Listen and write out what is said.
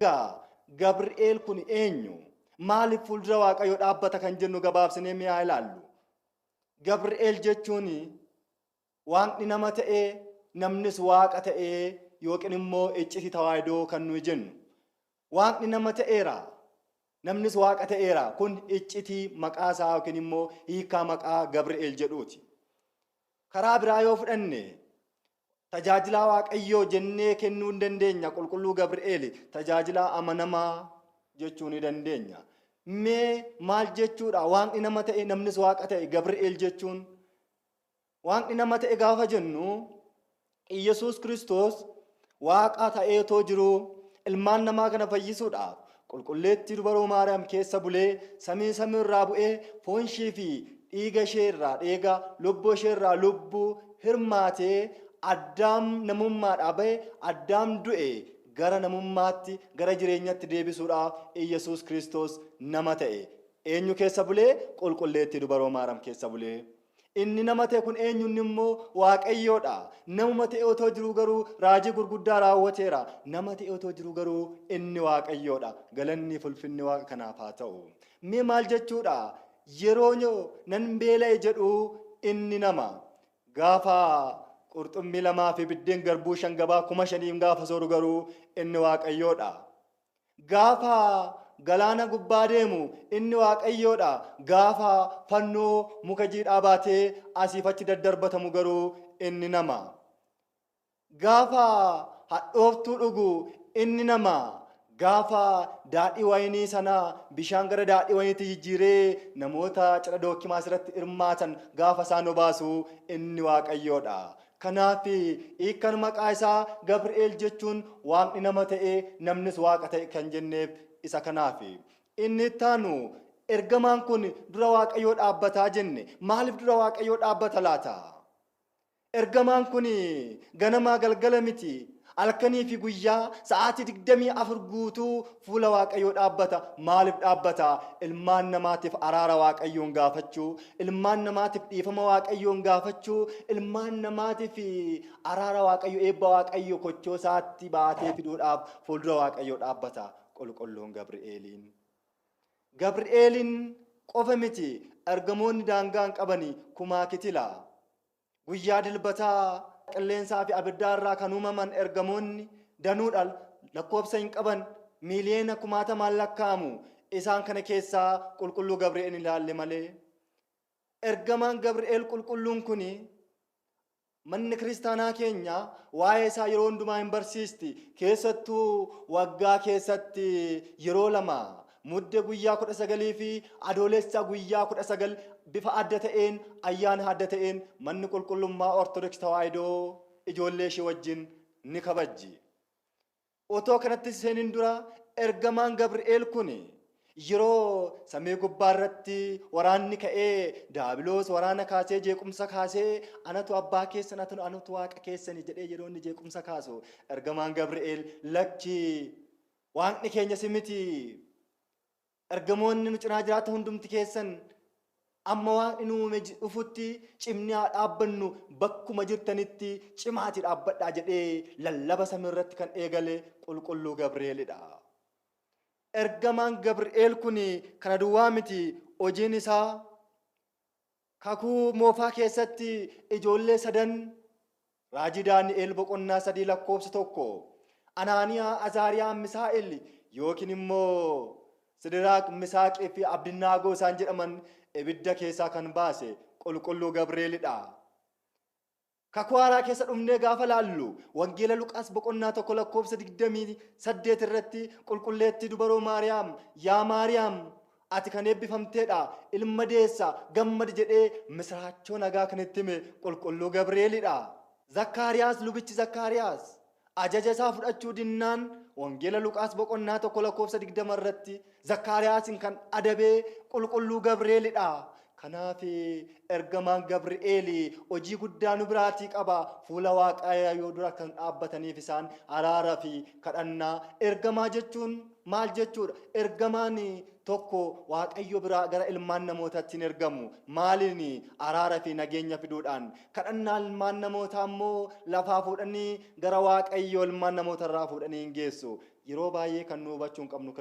Egaa Gabri'eel kun eenyu? Maaliif fuuldura Waaqayyoo dhaabbata kan jennu gabaabsinee mee haa ilaallu. Gabri'eel jechuun Waaqni nama ta'ee, namnis Waaqa ta'ee yookiin immoo iccitii tawaahidoo kan nuyi jennu. Waaqni nama ta'eera, namnis Waaqa ta'eera. Kun iccitii maqaa isaa yookiin immoo hiikaa maqaa Gabri'eel jedhuuti. Karaa biraa yoo fudhanne, tajaajilaa Waaqayyoo jennee kennuu ni dandeenya. Qulqulluu Gabri'eel tajaajilaa amanamaa jechuu ni dandeenya. Mee maal jechuudha? Waaqni nama ta'e, namnis Waaqa ta'e Gabri'eel jechuun? Waaqni nama ta'e gaafa jennu, Iyyasuus Kiristoos Waaqa ta'ee otoo jiruu ilmaan namaa kana fayyisuudhaaf qulqulleettii dubaroo Maariyaam keessa bulee, samii samii irraa bu'ee, foon ishee fi dhiiga ishee irraa dhiiga, lubbuu ishee irraa lubbuu hirmaatee, Addaam namummaadhaa bahe, Addaam du'e gara namummaatti, gara jireenyatti deebisuudhaaf Iyyasuus Kiristoos nama ta'e. Eenyu keessa bulee? Qulqulleettii dubaroo Maariyaam keessa bulee. Inni nama ta'e kun eenyu? Inni immoo Waaqayyoodha. Namuma ta'e otoo jiruu garuu raajii gurguddaa raawwateera. Nama ta'e otoo jiruu garuu inni Waaqayyoodha. Galanni fi ulfinni Waaqa kanaaf haa ta'u. Mee maal jechuudha? Yeroo nan beela'e jedhu inni nama. Gaafa qurxummii 2 fi biddeen garbuu 5 gabaa 5,000 gaafa sooru garuu inni Waaqayyoodha. Gaafa galaana gubbaa deemu inni Waaqayyoodha. Gaafa fannoo muka jiidhaa baatee asiif achi daddarbatamu garuu inni nama. Gaafa hadhooftuu dhugu inni nama. Gaafa daadhii wayinii sana bishaan gara daadhii wayiniitti jijjiiree namoota cidha dookkimaas irratti hirmaatan gaafa isaan obaasu inni Waaqayyoodha. Kanaaf hiikkan maqaa isaa Gabri'eel jechuun Waaqni nama ta'e, namnis Waaqa ta'e kan jenneef isa kanaaf. Inni itti aanu, ergamaan kun dura Waaqayyoo dhaabbataa jenne. Maaliif dura Waaqayyoo dhaabbata laata? Ergamaan kun ganamaa galgala miti, halkanii fi guyyaa sa'aatii 24 guutuu fuula Waaqayyoo dhaabbata. Maaliif dhaabbata? Ilmaan namaatiif araara Waaqayyoon gaafachuu, ilmaan namaatiif dhiifama Waaqayyoon gaafachuu, ilmaan namaatiif araara Waaqayyo, eebba Waaqayyo kochoo isaatti baatee fiduudhaaf fuuldura Waaqayyoo dhaabbata qulqulluun Gabri'eeliin. Gabri'eeliin qofa miti, ergamoonni daangaa hin qabani kumaa kitila. Guyyaa Dilbataa qilleensaa fi abiddaa irraa kan uumaman ergamoonni danuudha, lakkoofsa hin qaban, miiliyoona kumaatamaan lakkaa'amu. Isaan kana keessaa qulqulluu Gabri'eel ilaalle malee. Ergamaan Gabri'eel qulqulluun kuni manni kiristaanaa keenya waa'ee isaa yeroo hundumaa hin barsiisti. Keessattuu waggaa keessatti yeroo 2, Mudde guyyaa 19 fi Adoolessa guyyaa 19, bifa adda ta'een, ayyaana adda ta'een manni qulqullummaa Ortodoks Tawaahidoo ijoollee ishee wajjin ni kabajji. Otoo kanatti seenin dura, ergamaan Gabri'eel kun yeroo samii gubbaa irratti waraanni ka'ee, Daabiloos waraana kaasee, jeequmsa kaasee, anatu abbaa keessan, anatu Waaqa keessani jedhee yeroo inni jeequmsa kaasu, ergamaan Gabri'eel lakki, Waaqni keenya si miti, ergamoonni nu cinaa jiraatan hundumti keessan amma Waaqni nu uume dhufutti cimnee haa dhaabbannu, bakkuma jirtanitti cimaati dhaabbadhaa jedhee lallaba samii irratti kan eegale qulqulluu Gabri'eelidha. Ergamaan Gabri'eel kun kana duwwaa miti hojiin isaa. Kakuu Moofaa keessatti ijoollee sadan raajii Daani'eel boqonnaa 3 lakkoofsa 1, Anaaniyaa, Azaariyaa, Misaa'el yookiin immoo Sidiraaq, Misaaqii fi Abdinaagoo isaan jedhaman ibidda keessaa kan baase qulqulluu Gabri'eelidha. Kakuu Haaraa keessa dhufnee gaafa laallu, Wangeela Luqaas boqonnaa 1 lakkoofsa 28 irratti qulqulleettii dubaroo Maariyaam, Yaa Maariyaam, ati kan eebbifamteedha, ilma deessa, gammadi jedhee misiraachoo nagaa kan itti hime qulqulluu Gabri'eelidha. Zakkaariyaas, lubichi Zakkaariyaas ajaja isaa fudhachuu dinnaan Wangeela Luqaas boqonnaa 1 lakkoofsa 20 irratti Zakkaariyaasin kan adabee qulqulluu Gabri'eelidha. Kanaaf ergamaan Gabri'eel hojii guddaa nu biraatii qaba. Fuula Waaqayyoo dura kan dhaabbataniif isaan araara fi kadhannaa. Ergamaa jechuun maal jechuudha? Ergamaan tokko Waaqayyo biraa gara ilmaan namootaatti hin ergamu. Maaliin? Araara fi nageenya fiduudhaan. Kadhannaa ilmaan namootaa immoo lafaa fuudhanii gara Waaqayyoo ilmaan namootarraa fuudhanii hin geessu. Yeroo baay'ee kan nu hubachuu hin qabnu.